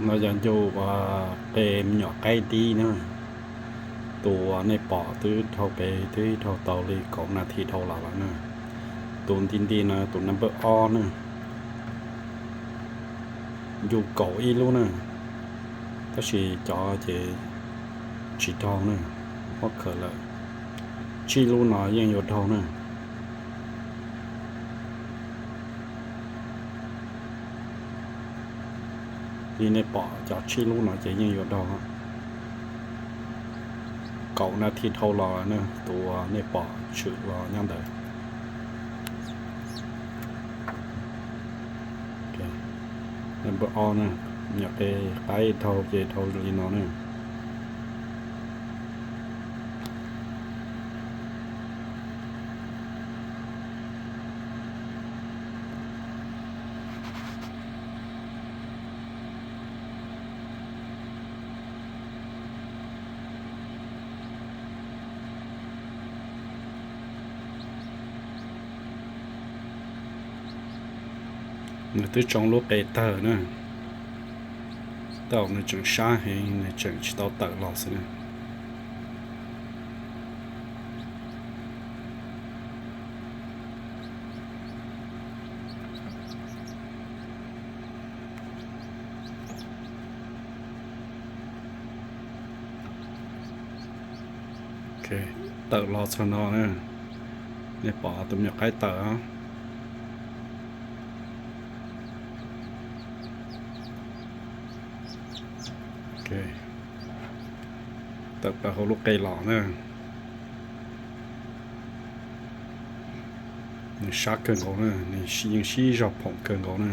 No yog ncu qe me nyuam qaib tib na. Tus uas nej pom twb dhau pem twb dhau tau li kaum nas this dhau los lawm na. Tus nti nti no tus number ob na, ncu kaum ib lub na, tab sis cov ces tsis dhau na, muab khaws lawm. Tsib lub no yeej yuav dhau na. Li nej pom cov tsib lub no ces yeej yuav dhau. Kaum nas this dhau los na, tus uas nej pom tshwm los nyob ntawd. Npawb ob na, nyuam qe qaib dhau ces dhau li no na. Nws twb tsoo lub qe tawg na, tej zaum nws tseem sab heev nws tseem tsis tau tawm los xwb na. Tawm los txog no na, nej pom tus me nyuam qaib tawm, tawm plaws hauv lub qe los na. Nws sab kawg nkaus na, nws yeej sib zog phoom kawg nkaus na.